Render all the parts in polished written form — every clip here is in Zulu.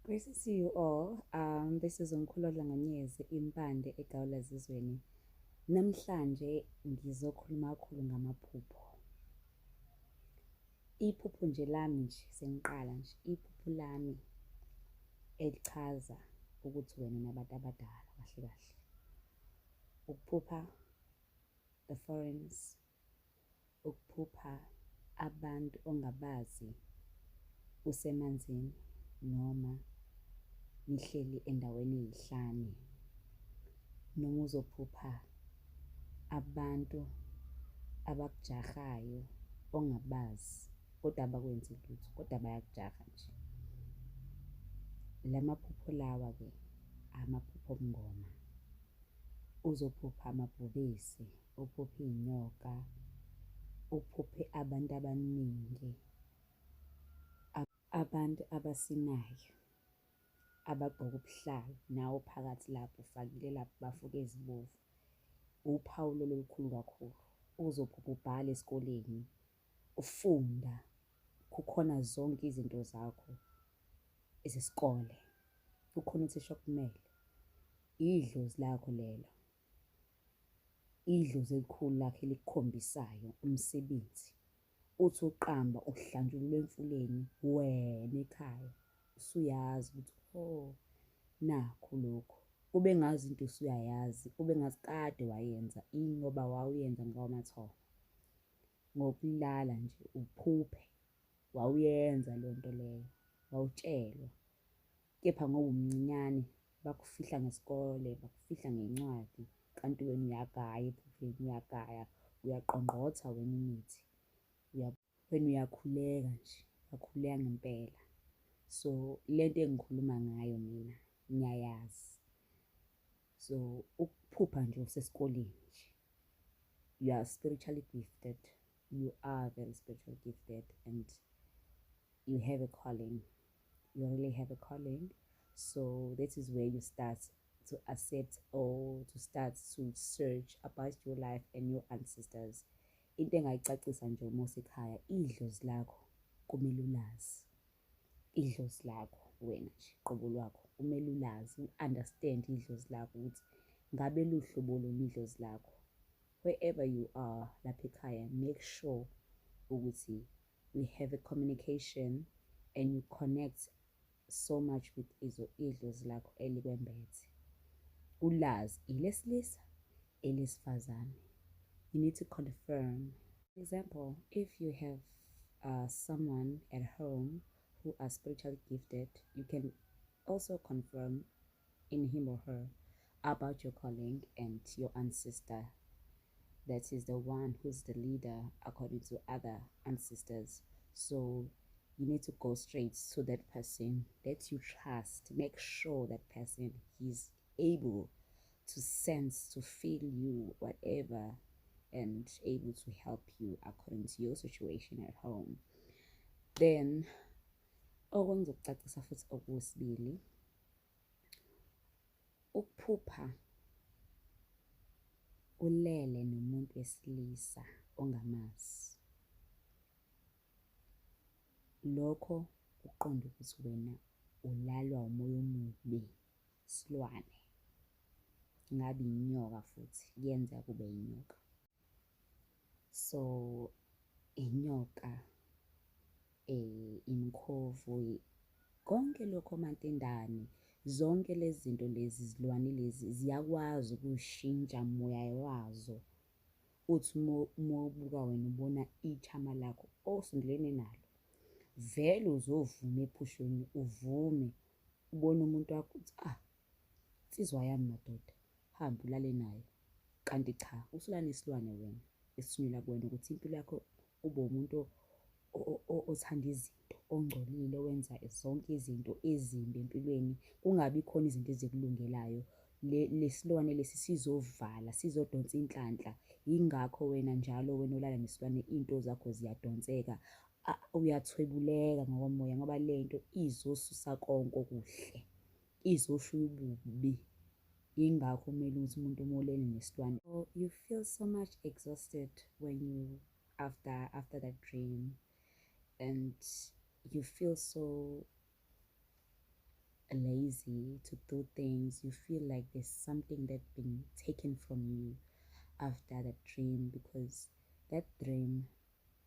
Greetings to you all. This is Umkhulu Dlanganyezi Impande eGawula Zizweni. Namhlanje ngizokhuluma kakhulu ngamaphupho. Iphupho nje lami nje sengiqala nje iphupho lami elichaza ukuthi wena unabantu abadala kahle kahle. Ukuphupha the foreigners, ukuphupha abantu ongabazi usemanzini noma nihleli endaweni eyihlane, noma uzophupha abantu abakujahayo ongabazi kodwa abakwenzi lutho kodwa bayakujaha nje. La maphupho lawa-ke amaphupho obungoma. Uzophupha amabhubesi, uphuphe iy'nyoka, uphuphe abantu abaningi, abantu abasinayo, abagqoke ubuhlalu, nawe uphakathi lapho ufakile lapho bafuke ezibomvu. Uphawu lolu olukhulu kakhulu. Uzophupha ubhala esikoleni, ufunda, kukhona zonke izinto zakho zesikole, kukhona uthisha okumele. Idlozi lakho lelo, idlozi elikhulu lakho elikukhombisayo umsebenzi. Uthi uqamba uhlanjululwa emfuleni wena ekhaya usuyazi ukuthi oh nakhu lokhu. Kube ngazi into usuyayazi, kube ngazi kade wayenza ingoba wawuyenza ngowamathongo. Ngokulala nje uphuphe wawuyenza leyo nto leyo, wawutshelwa. Kepha ngoba umncinyane bakufihla ngesikole, bakufihla ngencwadi, kanti wena uyagaya ephupheni, uyagaya, uyaqongqotha wena imithi. Wena uyakhuleka nje, uyakhuleka ngempela. So lento engikhuluma ngayo mina ngiyayazi. So ukuphupha nje usesikoleni nje, you are spiritually gifted. You are very spiritually gifted and you have a calling. You really have a calling. So that is where you start to accept or to start to search about your life and your ancestors. Into engayicacisa nje uma usekhaya, idlozi lakho kumele ulazi. Idlozi lakho wena nje qobo lwakho kumele ulazi, u-understand idlozi lakho ukuthi ngabe luhlobo luni idlozi lakho. Wherever you are lapha ekhaya, make sure ukuthi we have a communication and you connect so much with idlozi lakho elikwembethe. Ulazi elesilisa, elesifazane. You need to confirm. For example, if you have someone at home who are spiritually gifted, you can also confirm in him or her about your calling and your ancestor. That is the one who's the leader according to other ancestors. So you need to go straight to that person that you trust. Make sure that person is able to sense, to feel you, whatever, and able to help you according to your situation at home. Then okungizokucacisa futhi okwesibili, ukuphupha ulele nomuntu wesilisa ongamazi. Lokho kuqonda ukuthi wena ulalwa umoya omubi, isilwane. Ngabe inyoka futhi, kuyenzeka kube inyoka. So inyoka, imikhovu, konke lokho omantindane, zonke lezi zinto lezi zilwane lezi ziyakwazi ukushintsha moya wazo. Uthi uma ubuka wena ubona ithama lakho osondelene nalo, vele uzovuma ephusheni, uvume ubone umuntu wakho uthi, ah, insizwa yami madoda, hambe ulale nayo. Kanti cha, usulala nesilwane wena esithunyelwa kuwena ukuthi impilo yakho ube umuntu othanda izinto, ongcolile, owenza zonke izinto ezimbi empilweni, kungabi khona izinto ezikulungelayo. Le silwane lesi sizovala, sizodonsa inhlanhla. Yingakho wena njalo wena olala nesilwane iy'nto zakho ziyadonseka, uyathwebuleka ngokomoya ngoba le nto izosusa konke okuhle, izoshiya ububi. Yingakho kumele ukuthi umuntu uma ulele nesilwane. You feel so much exhausted when you after that dream, and you feel so lazy to do things. You feel like there's something that's been taken from you after that dream, because that dream,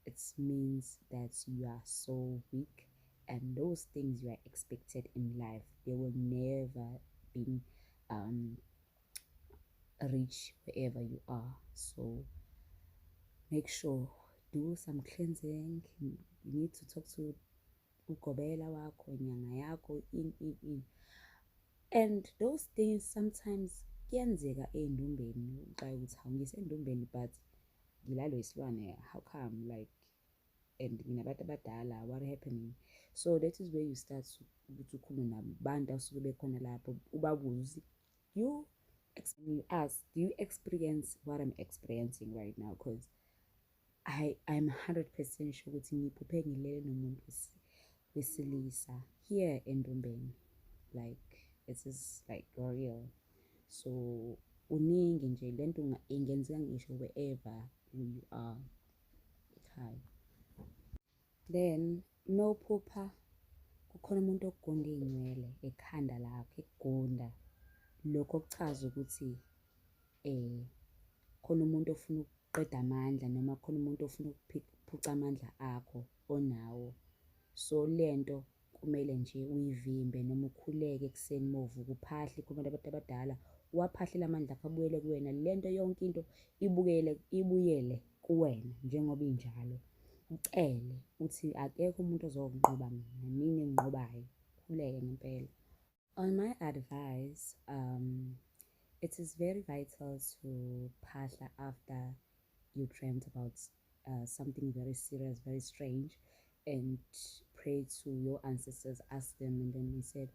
it means that you are so weak, and those things you are expected in life, they will never be reach wherever you are. So make sure do some cleansing. You need to talk to ugobela wakho, inyanga yakho, in, in, in. And those things sometimes kuyenzeka ey'ndumbeni. Uxake ukuthi hawu ngisendumbeni but ngilalwe isilwane, how come, like, and nginabantu abadala, what happening? So that is where you start ukuthi ukhulume nabantu asuke bekhona lapho, ubabuze, you ask, do you experience what I'm experiencing right now? Because I'm 100% sure ukuthi ngiphuphe ngilele nomuntu wesilisa here endumbeni, like it is like real. So uningi nje lento ingenzeka ngisho wherever you are ekhaya. Then mawuphupha kukhona umuntu okugunda iy'nwele ekhanda lakho, ekugunda, lokho kuchaza ukuthi khona umuntu ofuna ukuqeda amandla noma khona umuntu ofuna ukuphuca amandla akho onawo. So lento kumele nje uyivimbe noma ukhuleke ekuseni mawuvuka, uphahle kubantu abantu abadala, uwaphahlele amandla akho abuyele kuwena. Lento yonke into ibuyele kuwena njengoba injalo. Ucele uthi akekho umuntu ozokunqoba mina, mina enginqobayo. Ukhuleke ngempela. On my advice, it is very vital to phahla after you dreamt about something very serious, very strange, and pray to your ancestors, ask them, and then he said,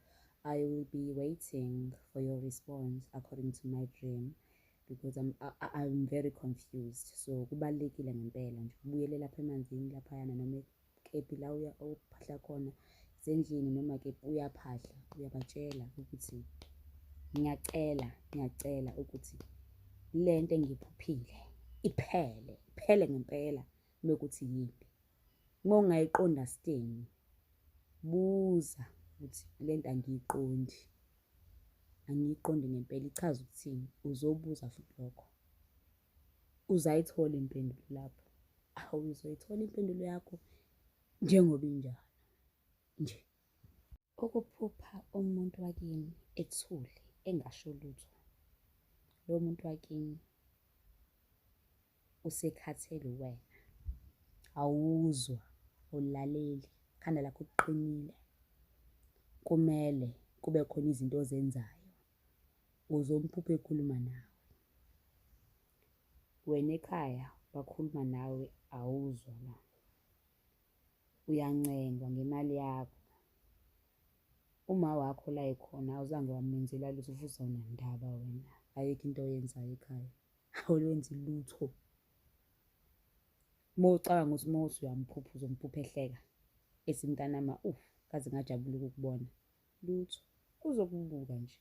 I will be waiting for your response according to my dream, because I'm very confused. So kubalulekile ngempela nje ubuyele lapha emanzini laphayana noma kephi la uya ophahla khona, sendlini noma kephi uyaphahla, uyabatshela ukuthi ngiyacela, ngiyacela ukuthi lento engiyiphuphile iphele, iphele ngempela mekuthi yimbi. Uma ungayiqonda steni, buza ukuthi lento angiyiqondi, angiyiqondi ngempela, ichaza ukuthini? Uzobuza futhi lokho, uzayithola impendulo lapho. Awu, uzoyithola impendulo yakho njengoba injalo nje. Ukuphupha umuntu wakini ethule engasho lutho, lo muntu wakini usekhathele wena, awuzwa, awulaleli, ikhanda lakho liqinile. Kumele kube khona izinto ozenzayo, uzomphupha ekhuluma nawe. Wena ekhaya bakhuluma nawe awuzwa la, uyancengwa ngemali yakho. Uma wakho la ekhona awuzange wamenzela lutho futhi awunandaba wena, ayikho into oyenzayo ekhaya, awulwenzi lutho. Uma ucabanga ukuthi uma uthi uyamphupha uzomphupha ehleka, ethi mntanami kaze ngajabula ukukubona, lutho, uzokubuka nje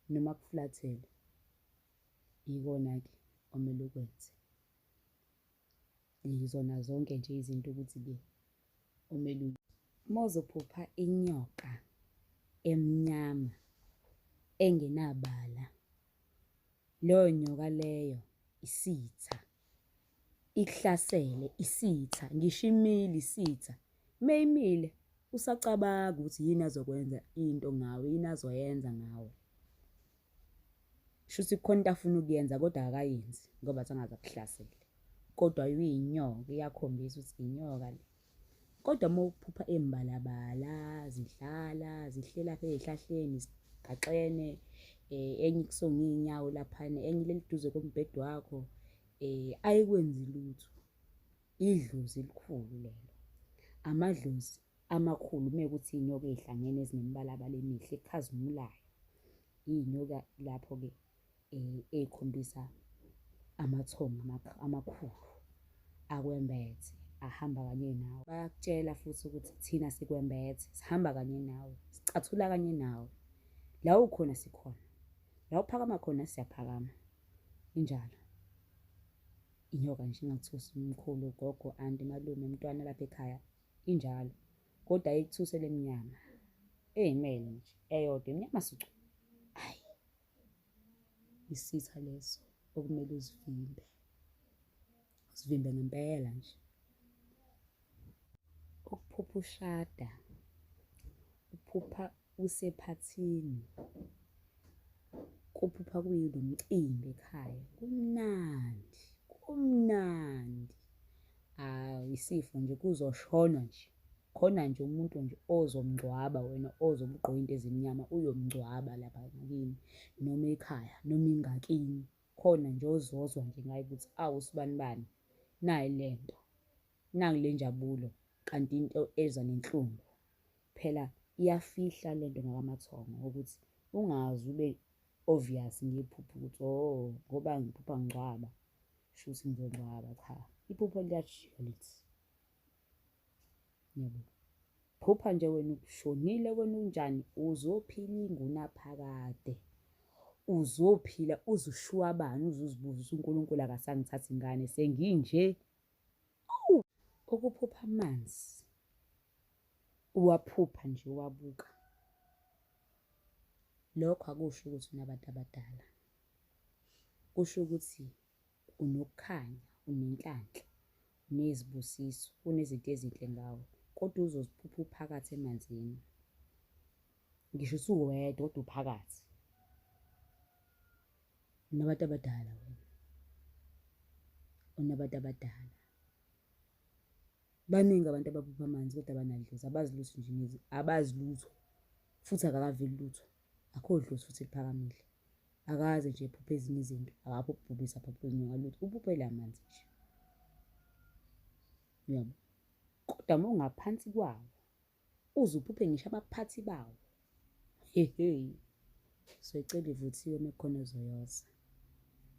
noma akufulathele. Yikona-ke okumele ukwenze. Yizona zonke nje izinto ukuthi-ke okumele. Uma uzophupha inyoka emnyama engenabala, leyo nyoka leyo isitha, ikuhlasele isitha, ngisho imile isitha. Meyimile usacabanga ukuthi yini azokwenza into ngawe, yini azoyenza ngawe. Shuthi kukhona into afuna ukuyenza kodwa akayenzi ngoba angaze akuhlasele. Kodwa uyinyoka, iyakhombisa ukuthi inyoka le. Kodwa uma uphupha embalabala, zidlala, zihleli lapha ey'hlahleni, zigaxene, enye ikusonga iy'nyawo laphana, enye ilele eduze kombhede wakho, ayikwenzi lutho. Idlozi elikhulu lelo. Amadlozi amakhulu mekuthi iy'nyoka ey'hlangene ezinemibalabala emihle ekhazimulayo. Iy'nyoka lapho-ke ey'khombisa amathongo amakhulu akwembethe, ahamba kanye nawe. Bayakutshela futhi ukuthi thina sikwembethe, sihamba kanye nawe, sicathula kanye nawe. La ukhona sikhona, la uphakama khona siyaphakama. Injalo. Inyoka nje ingakuthusi, umkhulu, ugogo, anti, malume, mntwana lapha ekhaya, injalo. Kodwa ayikuthuse lemnyama. Eyimele nje eyodwa emnyama sucu. Ayi, isitha leso okumele uzivimbe, uzivimbe ngempela nje. Ukuphupha ushada, uphupha usephathini, kuphupha kuyinomcimbi ekhaya, kumnandi, kumnandi. Hhawu isifo nje kuzoshonwa nje. Khona nje umuntu nje ozomngcwaba wena ozobe ugqoke into ezimnyama uyomngcwaba lapha ngakini noma ekhaya noma ingakini. Khona nje ozozwa nje ngaye ukuthi awu sibanibani nayi le nto, nayi le njabulo kanti into eza nenhlungu. Phela iyafihla le nto ngokwamathongo ukuthi ungaze ube obvious ngephupho ukuthi oh ngoba ngiphupha ngingcwaba shuthi ngizongcwaba. Cha, iphupho liyajika lithi. Ngiyabonga. Phupha nje wena ushonile wena unjani uzophila ingunaphakade. Uzophila uze ushwabane uze uzibuze ukuthi uNkulunkulu akasangithathi ngane senginje. Awu! Ukuphupha amanzi uwaphupha nje uwabuka. Lokho akusho ukuthi unabantu abadala. Kusho ukuthi unokukhanya, unenhlanhla, unezibusiso, kunezinto ezinhle ngawe, kodwa uzoziphupha uphakathi emanzini. Ngisho usuwedwa kodwa uphakathi. Unabantu abadala wena. Unabantu abadala. Baningi abantu abaphupha amanzi kodwa abanadlozi, abazi lutho nje ngezi, abazi lutho futhi akakaveli lutho. Akho dlozi futhi eliphakamile. Akaze nje ephuphe ezinye izinto, akaphuphi ubhubesi, akaphuphi inyoka lutho, uphuphela amanzi nje. Uyabo? Kodwa uma ungaphansi kwawo, uze uphuphe ngisho abaphathi bawo. Hehe. Soyicela ivuthiwe uma kukhona ozoyosa.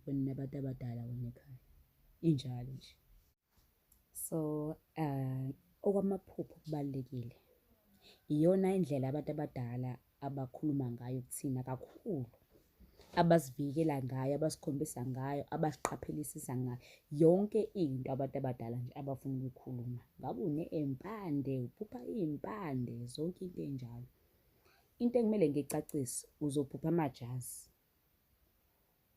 Wena nabantu abadala wena ekhaya. Injalo nje. So okwamaphupho kubalulekile. Iyona indlela abantu abadala abakhuluma ngayo kuthina kakhulu, abasivikela ngayo, abasikhombisa ngayo, abasiqaphelisisa ngayo. Yonke into abantu abadala nje abafuna ukuyikhuluma. Ngabe uney'mpande, uphupha iy'mpande, zonke into ey'njalo. Into ekumele ngiyicacise, uzophupha amajazi.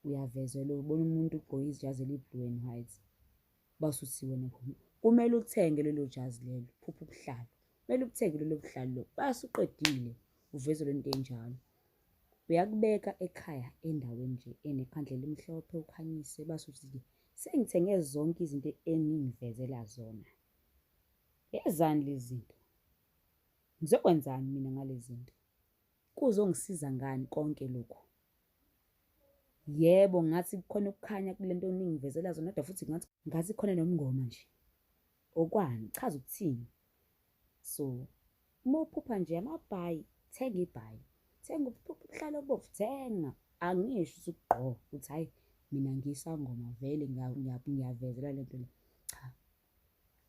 Uyavezelwa ubona umuntu ugqoke ijazi eli-blue and white. Base uthi wena kumele uthenge lelo jazi lelo, phupha ubuhlalu. Kumele ubuthenge lelo buhlalu lobo. Base uqedile uvezelwe into enjalo. Uyakubeka ekhaya endaweni nje enekhandlela elimhlophe ukhanyise base uthi sengithenge zonke izinto eningivezela zona. Ezani lezi zinto? Ngizokwenzani mina ngalezi zinto? Kuzongisiza ngani konke lokhu? Yebo, ngathi kukhona ukukhanya kule nto oningivezela zona kodwa futhi ngathi ngathi khona nomngoma nje. Okwani? Chaza ukuthini? So, uma uphupha nje amabhayi, thenga ibhayi. Thenga uphupha ubuhlalo obomvu, thenga. Angisho ukuthi ugqoke ukuthi hhayi mina ngiyisangoma vele ngiyavezela le nto le. Cha,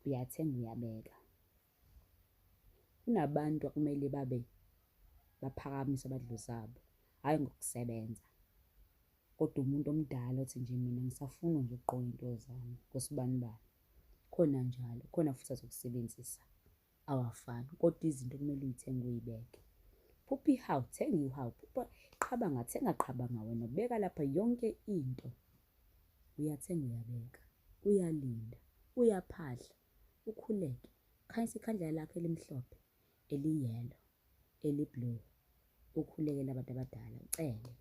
uyathenga uyabeka. Kunabantu akumele babe baphakamise amadlozi abo, hhayi ngokusebenza. Kodwa umuntu omdala othi nje mina ngisafuna nje ukugqoka iy'nto zami kosibanibani. Khona njalo, khona futhi azokusebenzisa, awafani kodwa izinto kumele uy'thenge uy'beke. Phupha ihawu, thenga ihawu, phupha qhabanga, thenga qhabanga wena, beka lapha yonke into. Uyathenga uyabeka, uyalinda, uyaphahla. Ukhuleke, ukhanyise ikhandlela lakho elimhlophe, eli-yellow, eli-blue, ukhulekele abantu abadala, ucele,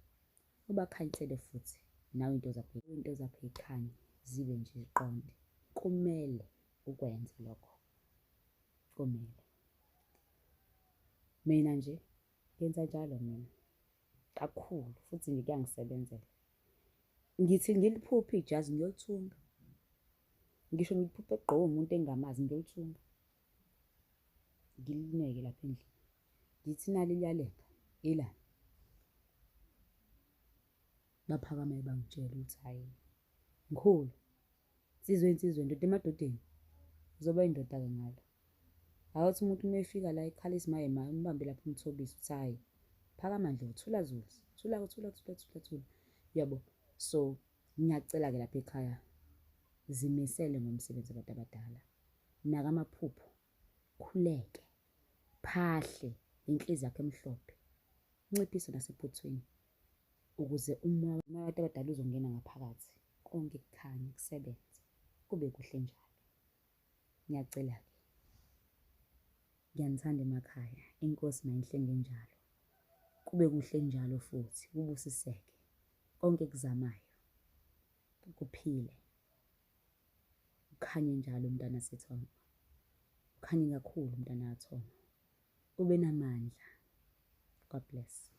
ubakhanyisele futhi nawe into zakho, into zakho yikhanye zibe nje ziqonde. Kumele ukwenze lokho, kumele. Mina nje ngenza njalo mina kakhulu futhi nje kuyangisebenzela. Ngithi ngiliphuphe ijazi ngiyolithunga. Ngisho ngiphuphe egqokwe umuntu engingamazi ngiyolithunga. Ngilineke lapha endlini. Ngithi nali liyalenga, elani. Baphakame bangitshela ukuthi hhayi mkhulu, nsizwa ey'nsizweni, ndoda emadodeni, uzoba yindoda-ke ngalo. Awuthi umuntu uma efika la ekhala isimayemaye umbambe lapho umthobise uthi hhayi phakama Ndlovu, thula Zulu, thula thula thula thula thula. Uyabo? So ngiyacela-ke lapha ekhaya zimisele ngomsebenzi abantu abadala. Naka amaphupho, khuleke, phahle. Le nhliziyo yakho emhlophe. Nciphise nasephuthwini ukuze umoya wabantu abadala uzongena ngaphakathi. Konke kukhanye kusebenze kube kuhle njalo. Ngiyacela-ke. Ngiyanithanda emakhaya. Inkosi mayinihlenge njalo. Kube kuhle njalo futhi kubusiseke. Konke ekuzamayo kuphile. Ukhanye njalo mntana Sithongo. Ukhanye kakhulu mntana kaThongo. Ube namandla. God bless.